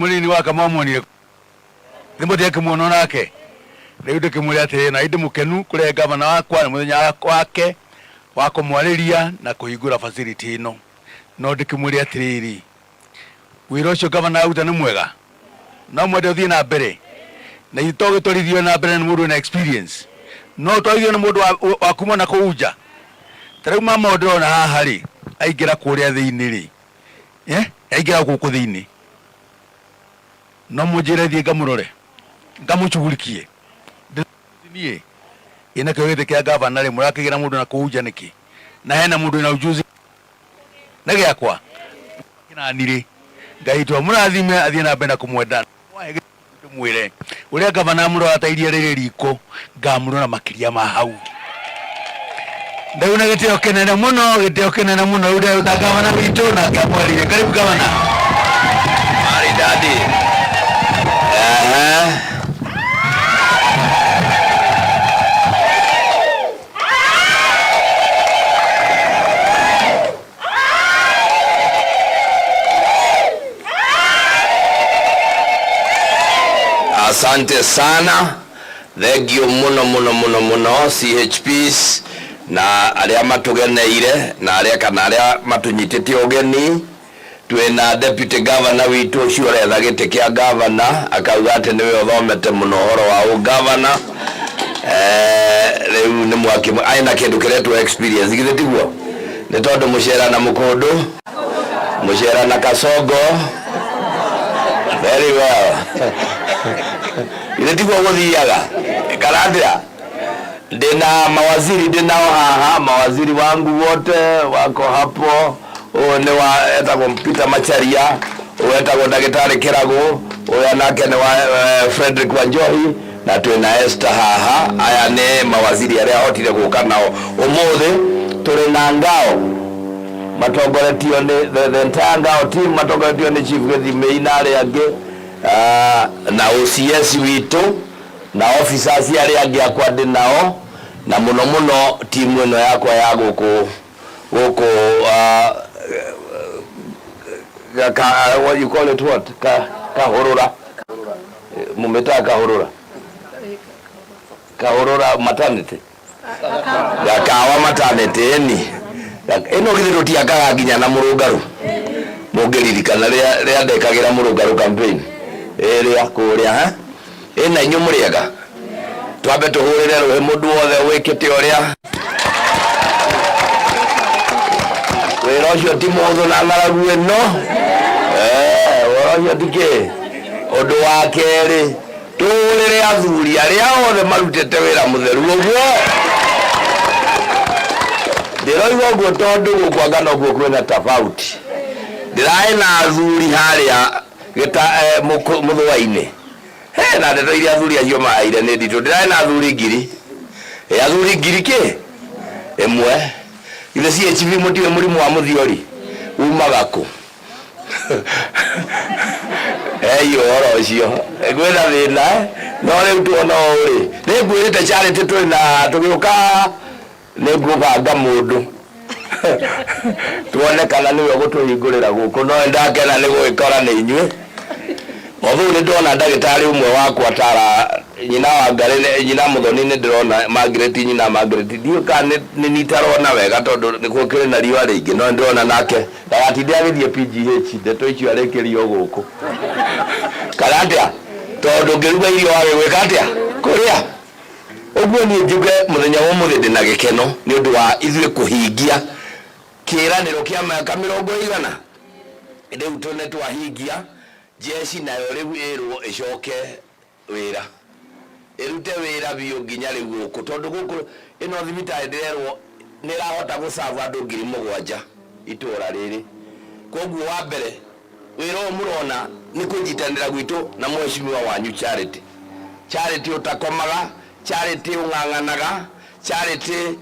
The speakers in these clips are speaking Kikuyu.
Mũnini wa Kamau muonire nĩ mũtiakĩmuona onake rĩu ndĩkĩmwĩre atĩrĩ na indĩ mũkenu kũrehe gavana wakwa nĩ mũthenya wake wa kũmwarĩria na kũhingũra facility ĩno no ndĩkĩmwĩre atĩrĩrĩ wĩra ũcio gavana aruta nĩ mwega no mwende ũthiĩ na mbere na ithuĩ to gĩtwarithio na mbere nĩ mũndũ wĩna experience no twarithio nĩ mũndũ wa, wa kuma na kũu nja ta rĩu mama ũyũ ndĩrona haha rĩ aingĩra kũrĩa thĩinĩ rĩ eh aingĩra gũkũ thĩinĩ no mũnjĩre thiĩ ngamũrore ngamũcugurikie niĩ ĩ nakĩo gĩtĩ kĩa gavana rĩ mũrakĩgĩra mũndũ na kũu nja nĩkĩ na hena mũndũ wĩna ujuzi na gĩakwa kĩnani rĩ Ngai witũ amũrathime athiĩ na mbere na kũmwenda ndĩmwĩre ũrĩa gavana amũrora ta iria rĩrĩ riko ngamũrora makĩria ma hau rĩu na gĩtĩo kĩnene mũno gĩtĩo kĩnene mũno rĩu ndĩruta gavana witũ na ngamwarĩrie karibu gavana Maridadi. Ehe. Asante sana. Thank you muno muno muno muno CHPs na arĩa matugeneire na arĩa kana arĩa matunyitĩte ũgeni twĩna deputy governor witũ ũcio ũretha gĩtĩ kĩa governor akauga atĩ nĩwe ũthomete mũno ũhoro wa ũgavana rĩu nĩ mwaki arĩ na kĩndũ kĩretwo experience githĩ tiguo nĩ tondũ mũcera na mũkũndũ mũcera na kasongo very well githĩ tiguo gũthiaga kana atĩa ndĩna mawaziri ndĩnao haha mawaziri wangu wote wako hapo ũyũ nĩ wa etagwo Peter Macharia ũyũ etagwo ndagĩtarĩ Kĩragũ ũyũ nake nĩ wa Frederick Wanjohi na twĩna Esther haha aya nĩ mawaziri arĩa hotire gũka nao ũmũthĩ tũrĩ na ngao matongoretio nĩ the entire ngao team matongoretio nĩ Chief Gĩthimĩi na arĩa angĩ na OCS witũ na officers arĩa angĩ akwa ndĩ nao na mũno mũno timu ĩno yakwa ya gũkũ gũkũ ka, what you call it what ka kahũrũra mũmĩtaga kahũrũra kahũrũra maternity gakawa maternity ĩni ĩno githĩ tũtiakaga nginya na mũrũngarũ mũngĩririkana rĩrĩa ndekagĩra mũrũngarũ campaign ĩrĩa kũrĩa ha ĩna inyuĩ mũrĩega twambe tũhũrĩre rũhĩ mũndũ wothe wĩkĩte ũrĩa wĩra ũcio ti mũhũthũ na ng'aragu ĩno ũhoro ũcio ti kĩ ũndũ wa kerĩ tũhũrĩre athuri arĩa othe marutĩte wĩra mũtheru ũguo ndĩroiga ũguo tondũ gũkũ anga noguo kwĩna tofauti ndĩraĩ na athuri harĩa gĩta mũthũa-inĩ he na ndeto iria athuri acio maheire nĩ nditũ ndĩraĩ na athuri ngiri ĩ athuri ngiri kĩ ĩmwe githĩ CHV mũtiũĩ mũrimũ wa mũthiori umaga kũ ei ũhoro ũcio kwĩna thĩna no rĩu tuona ũũ rĩ nĩ ngwĩrĩte Charity twĩ na tũgĩũka nĩ ngũbanga mũndũ tuone kana nĩwe ũgũtũhingũrĩra gũkũ no ndakena nĩ gũgĩkora nĩ inyuĩ although nĩ ndona ndagĩtarĩ ũmwe wakwa tara nyina wa Ngarĩ nyina Mũthoni nĩ ndĩrona Margaret nyina Margaret ndiũĩ kana nĩ nitarona wega tondũ nĩ gũkĩrĩ na riũa rĩingĩ no nĩ ndĩrona nake ndagatinde agĩthiĩ PGH ndeto icio arĩkĩrie o gũkũ kana atĩa tondũ ngĩruga irio wage gwĩka atĩa kũrĩa ũguo niĩ njuge mũthenya wa ũmũthĩ ndĩna gĩkeno nĩ ũndũ wa ithuĩ kũhingia kĩĩranĩro kĩa mĩaka mĩrongo ĩigana rĩu tũne twahingia jeshi nayo rĩu ĩrwo ĩcoke wĩra ĩrute wĩra biũ nginya rĩu gũkũ tondũ gũkũ ĩno thibitarĩ ndĩrerwo nĩ ĩrahota gũcabu andũ 7,000 itũra rĩrĩ koguo wa mbere wĩra ũyũ mũrona nĩ kũnyitanĩra gwitũ na mheshimiwa wanyu Charity Charity ũtakomaga Charity ũng'ang'anaga Charity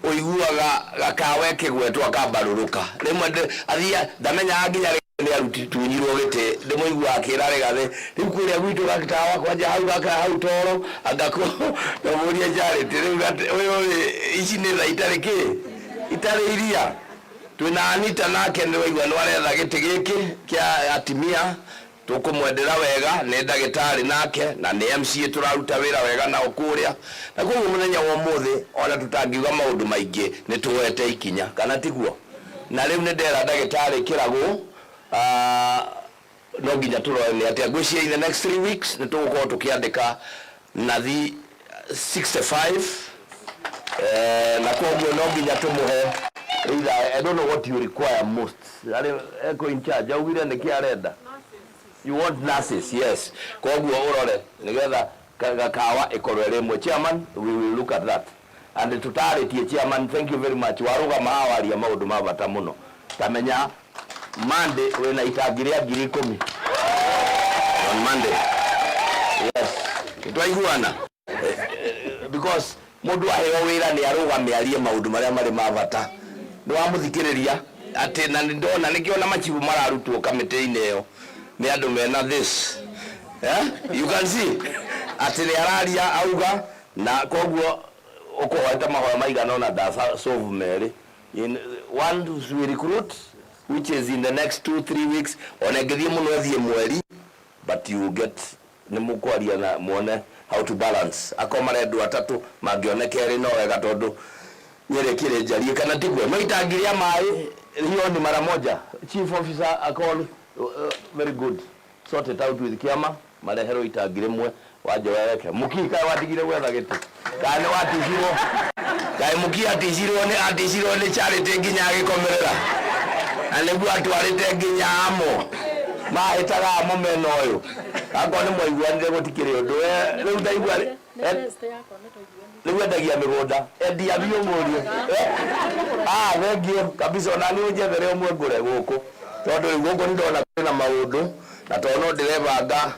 ũiguaga gakawa ĩkĩgwetwo akambarũrũka rĩmwe athia ndamenyaga nginya nĩ arutitunyirwo gĩtĩ ndĩmũiguaga akĩra Rĩgathĩ rĩu kũrĩa gwitũ gatawa kwanja hau gaka hau toro angakũ ndamũrie Charity rĩu ũyũ rĩ ici nĩ tha itarĩ kĩ itarĩ iria twĩna Anita nake nĩ waigua nĩ aretha gĩtĩ gĩkĩ kĩa atimia Tũkũmwendera wega, nĩ ndagĩtarĩ nake na nĩ MCA tũraruta wĩra wega nao kũrĩa. Na koguo mũthenya wa ũmũthĩ ona tũtangiuga maũndũ maingĩ nĩ tuoete ikinya, kana tiguo? Na rĩu nĩ ndera ndagĩtarĩ Kĩragũ, no nginya tũrore nĩ atĩa. Ngwĩciria in the next 3 weeks nĩ tũgũkorwo tũkĩandĩka nathi 65, na koguo no nginya tũmũhe either, I don't know what you require most. Arĩ eko in charge augire nĩkĩ arenda. You want nurses, yes. Koguo ũrore nĩgetha gakawa ĩkorwo ĩrĩ ĩmwe. Chairman, we will look at that. And tũtarĩtie, chairman, thank you very much. Warũgama haha waria maũndũ ma bata mũno. Tamenya Monday wĩna itangi rĩa 10,000 on Monday. Yes. Nĩtwaiguana? Because mũndũ aheo wĩra nĩ arũgame arie maũndũ marĩa marĩ ma bata. Nĩ wamũthikĩrĩria atĩ na nĩ ndona nĩkĩo na machibu mararutwo kamĩtĩ-inĩ ĩyo nĩ andũ mena this. Eh? You can see atĩ nĩ araria auga na koguo ũkũhoete mahoya maigana ũna nda solve merĩ. In one we recruit, which is in the next 2-3 weeks, ona ĩngĩthiĩ mũno ĩthiĩ mweri, but you will get nĩ mũkwaria na muone how to balance. Akorwo marendwo atatũ mangĩoneka erĩ no wega tondũ Nyĩrĩ kĩrĩ njarie, kana tiguo? No itangi rĩa maĩ hiyo ni mara moja. Chief officer akon, very good, sort it out with kiama mareherwo itangi rĩmwe wanjoereke. Mũkii, kaĩ watigire gwetha gĩtĩ kana nĩ waticirwo? Kaĩ mũkii aticirwo nĩ aticirwo nĩ Charity nginya agĩkomerera na nĩguo atwarĩte nginya amo mahĩtaga amo mena ũyũ? Akorwo nĩ mwaiguanire gũtikĩrĩ ũndũ. We rĩu ndaigua rĩu endagia mĩgũnda, endia biũ mũriũ. Ah, thengiũ kabisa. Ona niĩ ũnjethere ũmwe ngũre gũkũ tondũ rĩu gũkũ nĩ ndona kwĩna maũndũ na tondũ no ndĩrebanga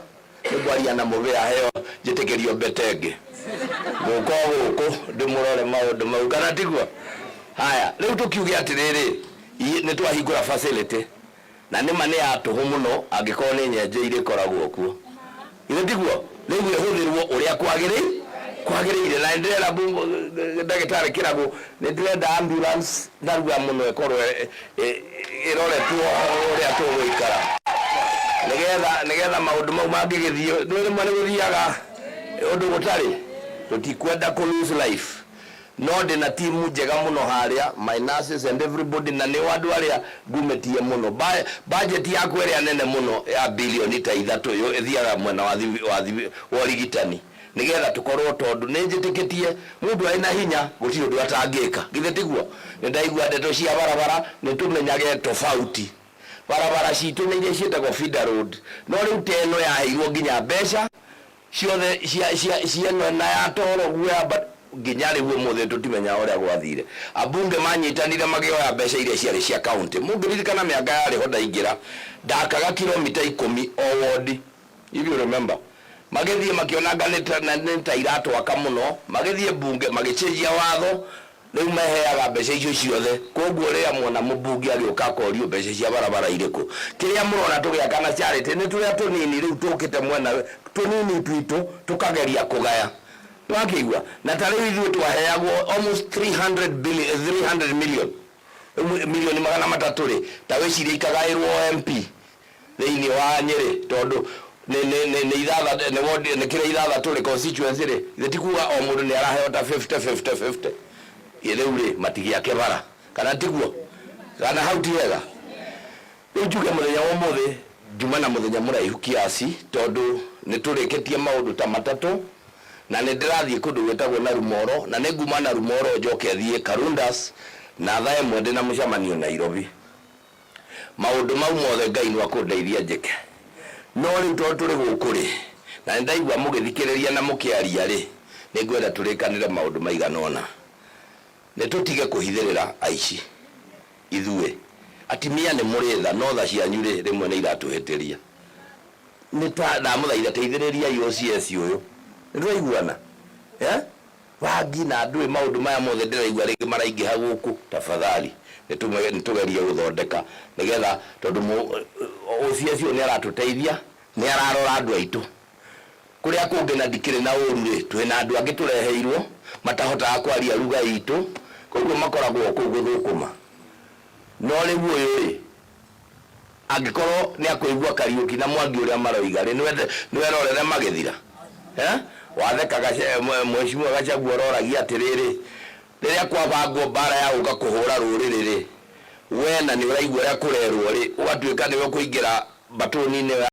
nĩ kwaria na mũbĩa heo njĩtĩkĩrio mbete ĩngĩ gũka o gũkũ ndĩmũrore maũndũ mau, kana tiguo? Haya, rĩu tũkiuge atĩrĩrĩ, nĩ twahingũra facility na nĩma nĩ ya tũhũ mũno angĩkorwo nĩ nyenje irĩkoragwo kuo, githĩ tiguo? Rĩu ĩhũthĩrwo ũrĩa kwagĩrĩire na nĩndĩrera ndagĩtarĩ Kĩragũ nĩ ndĩrenda ambulance narua mũno ĩkorwo ĩroretwo ũrĩa tũgũikara nĩgetha maũndũ mau mangĩgĩthiĩ nĩ rĩmwe nĩ gũthiaga ũndũ gũtarĩ tũtikwenda kũ lose life. No ndĩna timu njega mũno harĩa, my nurses and everybody, na nĩo andũ arĩa ngumĩtie mũno. Budget yakwa ĩrĩa nene mũno ya bilioni ta 3 ĩthiaga mwena wa ũrigitani nĩgetha tũkorwo tondũ nĩ njĩtĩkĩtie mũndũ arĩ na hinya gũtirĩ ũndũ atangĩka, githĩ tiguo? Nĩ ndaigua ndeto cia barabara, nĩ tũmenyage tofauti. Barabara citũ nĩ iria ciĩtagwo feeder road, no rĩu ta ĩno yaheirwo nginya mbeca ciothe cia ĩno na ya toro guo nginya rĩu ũmũthĩ tũtimenyaga ũrĩa gwathire. Ambunge manyitanire magĩoya mbeca iria ciarĩ cia county. Mũngĩririkana mĩaka yarĩ ho ndaingĩra ndakaga kilomita 10 o wodi, if you remember. Magĩthiĩ makĩonanga nĩ ta iratwaka mũno, magĩthiĩ mbunge magĩcenjia watho, rĩu meheaga mbeca icio ciothe. Koguo rĩrĩa muona mũmbunge agĩũka akorio mbeca cia barabara irĩkũ, kĩrĩa mũrona tũgĩaka na Charity nĩ tũrĩa tũnini rĩu tũkĩte mwena tũnini twitũ tũkageria kũgaya nĩwakĩigua. Na ta rĩu ithuĩ twaheagwo almost 300 billion, 300 million, rĩu milioni 300 rĩ, ta wĩcirie ikagaĩrwo MP thĩinĩ wa Nyĩrĩ tondũ nĩ ithathatũ, nĩ ward, nĩ kĩrĩa ithathatũ rĩ, constituency rĩ, ithe ti kuga o mũndũ nĩ araheo ta 50 50 50. Rĩu rĩ matigĩake bara, kana tiguo? Kana hau ti wega? Rĩu njuge mũthenya wa ũmũthĩ njuma na mũthenya mũraihu kiasi tondũ nĩ tũrĩkĩtie maũndũ ta matatũ na nĩ ndĩrathiĩ kũndũ gwĩtagwo Narumoro na nĩ nguma Narumoro njoke thiĩ Karundas na thaa 1 ndĩna mũcemanio Nairobi. Maũndũ mau mothe Ngai no akũndeithia njĩke. No rĩu tondũ tũrĩ gũkũ rĩ, na nĩ ndaigua mũgĩthikĩrĩria na mũkĩaria rĩ, nĩ ngwenda tũrĩkanĩre maũndũ maigana ũna. Nĩ tũtige kũhithĩrĩra aici. Ithuĩ atimia nĩ mũrĩ tha, no tha cianyu rĩ, rĩmwe nĩ iratũhĩtĩria. Nĩ ta ndamũthaitha teithĩrĩriai OCS ũyũ. Nĩ twaiguana? Eh? Bangi na ndũĩ maũndũ maya mothe ndĩraigua rĩngĩ maraingĩha gũkũ, tafadhali nĩ tũgerie gũthondeka nĩgetha tondũ OCS ũyũ nĩ aratũteithia, nĩ ararora andũ aitũ. Kũrĩa kũngĩ na ndikĩrĩ na ũru rĩ, twĩna andũ angĩ tũreheirwo matahotaga kwaria lugha itũ, koguo makoragwo kũu gũthũkũma. No rĩu ũyũ rĩ, Angĩkorwo nĩ akũigua Kariũki na Mwangi ũrĩa maroiga rĩ, nĩwerorere magĩthira? Eh? Watheka Mheshimiwa Gachagua ũroragia atĩrĩrĩ, rĩrĩa kwabangwo mbara ya gũka kũhũra rũrĩrĩ rĩ, we na nĩ ũraigua ũrĩa kũrerwo rĩ, ũgatuĩka nĩwe ũkũingĩra mbatũni-inĩ ĩyo.